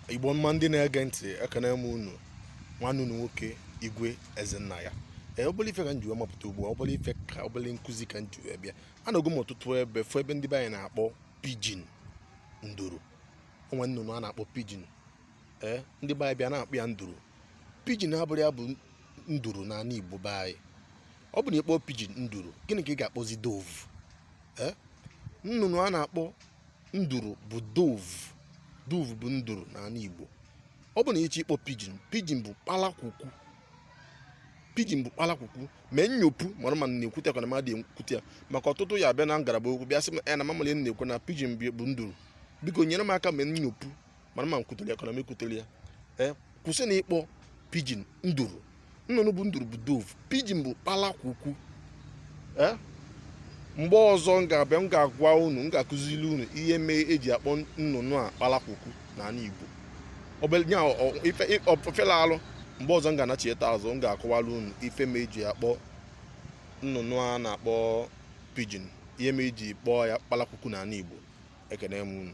Igbo ọma ndị na-ege ntị, ekene m unu. Nwanne unu nwoke, Igwe Ezennaya. Ee, obele ife ka m ji wee mapụta ugbu a, obele ife ka obele nkụzi ka m ji wee bịa. Anọgo m ọtụtụ ebe fụ ebe ndị be anyị na-akpọ pigeon nduru. O nwe nnụnụ a na-akpọ pigeon. Ee, ndị be anyị bịa na-akpọ ya nduru. Pigeon abụrọ ya bụ nduru n'ala Igbo be anyị. Ọ bụ na ị kpọọ pigeon nduru, gịnị ka ị ga-akpọzi dove? Ee, nnụnụ a na-akpọ nduru bụ dove. Dove bụ nduru n'ala Igbo. Ọ bụ na ị chọ ịkpọ pigeon, pigeon bụ kpalakwukwu. Pigeon bụ kpalakwukwu. Mee nyopu mara ma na-ekwute ka na mmadụ ekwute ya, maka ọtụtụ ya abịa na ngalaba okwu bịa sị m na mamali na-ekwu na pigeon bụ nduru. Biko nyere m aka mee nyopu mara ma m kwutere ya ka na m ekwutere ya. Ee, kwụsị na ịkpọ pigeon nduru. Nnụnụ bụ nduru bụ dove, pigeon bụ kpalakwukwu. Ee, mgbe ọzọ m ga-abịa, m ga-agwa unu, m ga-akụziri unu ihe mee eji akpọ nnụnụ a kpalakwukwu n'ala Igbo. Ofela alụ. Mgbe ọzọ m ga-anachieta azụ, m ga-akọwara unu ife mee eji akpọ nnụnụ a na-akpọ pigeon, ihe mee eji kpọọ ya kpalakwukwu n'ala Igbo. Ekene m unu.